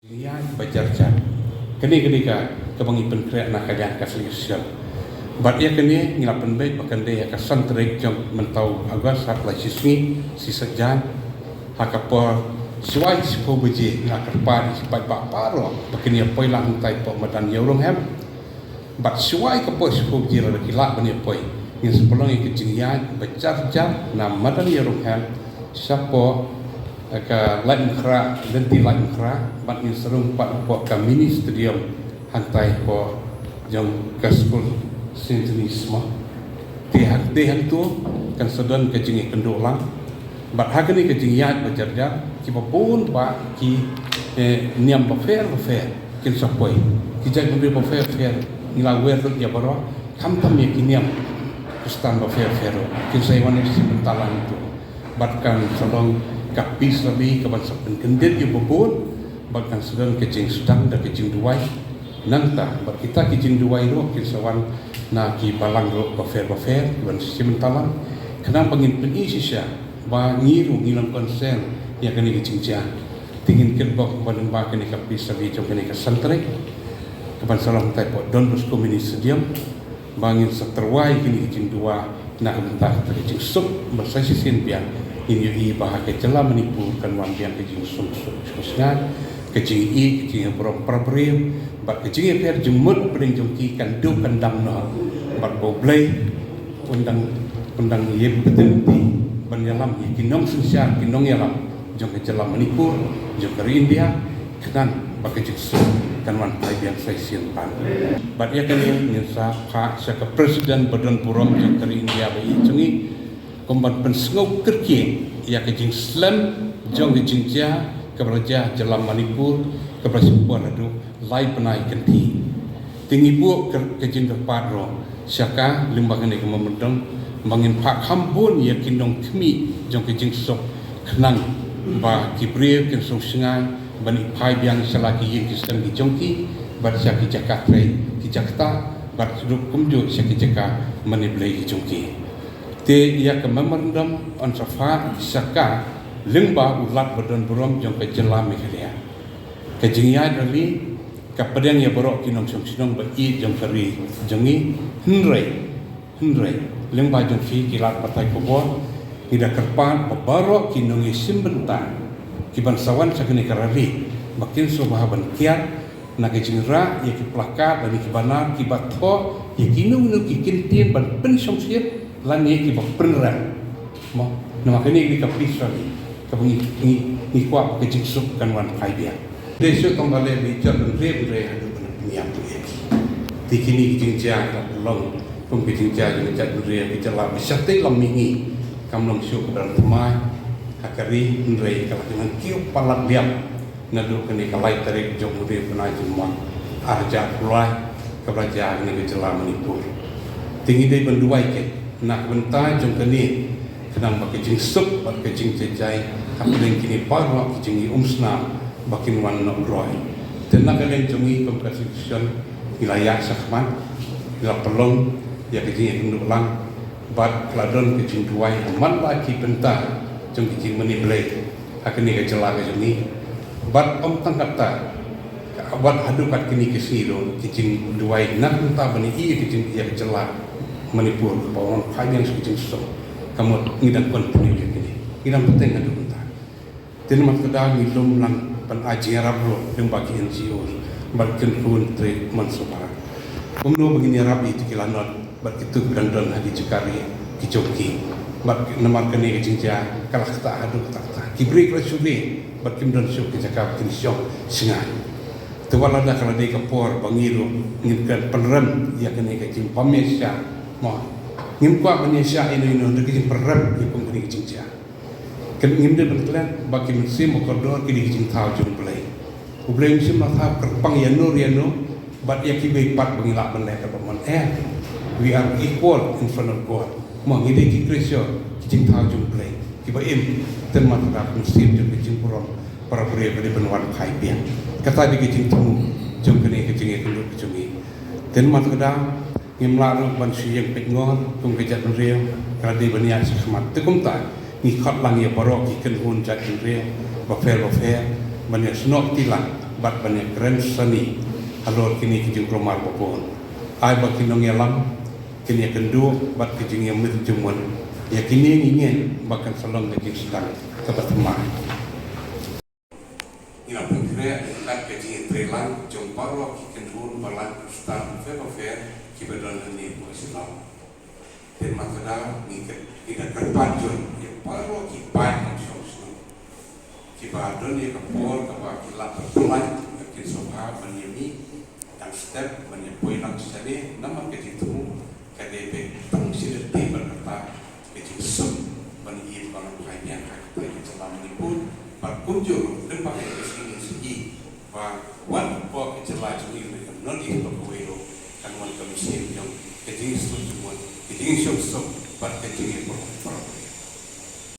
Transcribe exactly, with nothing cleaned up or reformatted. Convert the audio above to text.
Ïa ba jar jar. Kane kane ka kaba ngi pynkhreh na ka liang ka selection. Bad ïa kane ngi la pynbeit ba kan dei ha ka san tarik jong mynta u August ha ka lai shisngi, shi Saitjaiñ. Ha ka por shuwa shiphew baje ngi la kyrpad ïa ki paidbah baroh ba kin ïa poi lang hangtai hapoh madan Ïewronghem. Bad shuwa ka por shiphew baje lada ki lah ban ïa poi, ngin sa pynlong ïa ka jingïaid ba jar jar na madan Ïewronghem shapoh, eh, ka Laitumkhrah, lynti Laitumkhrah, bad ngin sa rung pat hapoh ka mini stadium hangtai hapoh jong ka skul Saint Denis mo. Te hangtei hangto kan sa don ka jingïakynduh lang. Bad ha kane ka jingïaid ba jar jar, kiba bun bah ki, eh, niam bapher bapher kin sa poi. Ki jaitbynriew bapher bapher ngi la wer lut ïa baroh, khamtam ïa ki niam Khristan bapher bapher ruh kin sa ïa wan ïa shi bynta lang hangto. Bad kan sa long ka peace rally kaban sa pynkyndit ïa uba bun, bad kan sa don ka jingsdang da ka jingduwai. Nangta bad kita ki jingduwai ruh kin sa wan na ki balang ruh bapher bapher kiban sa shim bynta lang, khnang ba ngin pyni shisha ba ngi ruh ngi long concern ïa kane ka jingjia. Te ngin kitbok ba lyngba kane ka peace rally jong kane ka san tarik kaban sa long hangtai hapoh Don Bosco Mini Stadium, ba ngin sa tyrwa ïa kine ki jingduwai na ka bynta ka jingsuk, ba sa shisien biang ngin ïohi ba ha ka jylla Manipur kan wan biang ka jingsuk suk suk sngap, ka jingïeit, ka jingïaburom para briew, bad ka jingïapher jingmut hapdeng jong ki kan duh kan dam noh. Bad ba U Blei un dang, un dang ïa pynthikna ban ïalam ïa ki nongsynshar ki nongïalam jong ka jylla Manipur, jong ka ri India, khnang ba ka jingsuk kan wan phai biang sa shisien pat. Bad ïa kane ngin sa phah sha ka President ba don burom jong ka ri India ba ïeit jong ngi, kum ban pynsngew kyrkieh ïa ka jingslem jong ka jingjia kaba la jia ha jylla Manipur, kaba la shim por haduh lai bnai kynthih. Te ngi buh ka, ka jingkyrpad ruh sha ka lyngba kane ka memorandum ba ngin phah kham bun ïa ki nongkhmih jong ka jingsuk, khnang ba ki briew kin sngewshngaiñ ban ïa phai biang sha la ki ïing ki sem ki jong ki, bad sha ki jaka trei ki jaka ktah, bad ruh kumjuh sha ki jaka mane blei ki jong ki. Te ïa ka memorandum yn sa phah sha ka lyngba u Lat ba don burom jong ka jylla Meghalaya. Ka jingïaid rally ka pdiang ïa baroh ki nongshong shnong ba ïeit jong ka ri jong ngi. Hynrei, hynrei lyngba jong phi ki lad pathai khubor, ngi da kyrpad ba baroh ki nongïashim bynta kiban sa wan sha kane ka rally ba kin sngewbha ban kiar na ka jingrah ïa ki plakat lane ki banner kiba thoh ïa kino kino ki kyntien ban pynshongshit lane kiba pynrem. Mo, namar kane ka dei ka peace rally kaba ngi, ngi, ngi kwah ba ka jingsuk kan wan phai biang. Dei shuh tang ba leh ba ïa jot ban rem re haduh ban pynïap ïa ki. Te kine ki jingjia ka long kum ki jingjia jong ka jaitbynriew ka jylla ba shatei lam mihngi kam long shuh ka dang thymmai ha ka ri, hynrei ka la ka nang kiew palat liam naduh kane ka lai tarik jong u bnai Jymmang ar hajar arphew lai kaba la jia ha kane ka jylla Manipur. Te ngi dei ban duwai keiñ na ka bynta jong kane, khnang ba ka jingsuk bad ka jingjahjai hapdeng kine baroh ki jingïaumsnam ba kin wan noh roi. Te na ka liang jong ngi kum ka selection ngi la ïaid shakhmat, ngi la pynlong ïa ka jingïakynduh lang bad ka la don ka jingduwai ha man la ki bynta jong ki jingmane blei ha kane ka jylla ka jong ngi. Bad ym tang katta, bad haduh kat kine ki sngi ruh ki jingduwai na ka bynta ban ïa ki jing, ïa ka jylla Manipur kaba wan phai biang sha ka jingsuk. Ka mut ngi dang continue ïa kine, ngi dang bteng haduh mynta. Te namar kata ngi lum lang ban ai jingïarap ruh lyngba ki N G O bad ki kynhun trei mynshuwa. Kumno ba ngin ïarap ïa ki lanot bad kito ki dang don ha ki jaka ri ki jong ki. Bad namar kane ka jingjia ka la ktah haduh katta katta. Ki briew ki la shu ri bad kim don shuh ki jaka ba kin shong shngaiñ. Te wat lada ka la dei ka por ba ngi ruh ngin kren pynrem ïa kane ka jingbym ïashah. Mo, ngim kwah ban ïashah ïano ïano, hynrei ka jingpynrem ïa kum kane ka jingjia. Kane ngim dei ban klet ba ki mynsiem ba kordor ki dei ki jingthaw jong U Blei. U Blei um shym la thaw kyrpang ïano re ïano bad ïa kiwei pat ba ngi lah ban leh kaba mon. Eh, we are equal in front of God. Mo, ngi dei ki creature, ki jingthaw jong U Blei kiba im. Te namar kata ka mynsiem jong ka jingburom para briew ka dei ban wan phai biang. Kata dei ka jingthmu jong kane ka jingïakynduh ka jong ngi. Te namar kata ngim lah ruh ban shu ïeng peitngor kum ka jaitbynriew, ka la dei ban ïaid shakhmat. Te kumta ngi khot lang ïa baroh ki kynhun jaitbynriew bapher bapher ban ïasnoh kti lang bad ban ïakren sani halor kine ki jingkulmar ba bun. Ai ba ki nongïalam kin ïakynduh bad ki jingïamir jingmut. Ïa kine ngi ngeit ba kan sa long ka jingsdang kaba thymmai. Ngi la pynkhreh ïa ka jingïatreilang jong baroh ki kynhun balang Khristan bapher bapher kiba don hangne ha Shillong. Te mynta ngi da kyrpad jur ïa baroh ki paid nongshong shnong kiba don ïa ka por kaba ki lah ban pynlait ha ki sngewbha ban ïa mih dang step ban ïa poi lang shane, namar ka jingthmu ka dei ba tang shi lynti ban kata ka jingsuk ban ïa ïa ban phai biang ha ka jylla Manipur. Bad kumjuh ruh lyngba ka jingïaseng ïaseng ba wat hapoh ka jylla jong ngi, ka North East bad kawei ruh, kan wan ka mynsiem jong ka jingïasyllok jingmut, ka jingïasyllok bad ka jingïasyllok.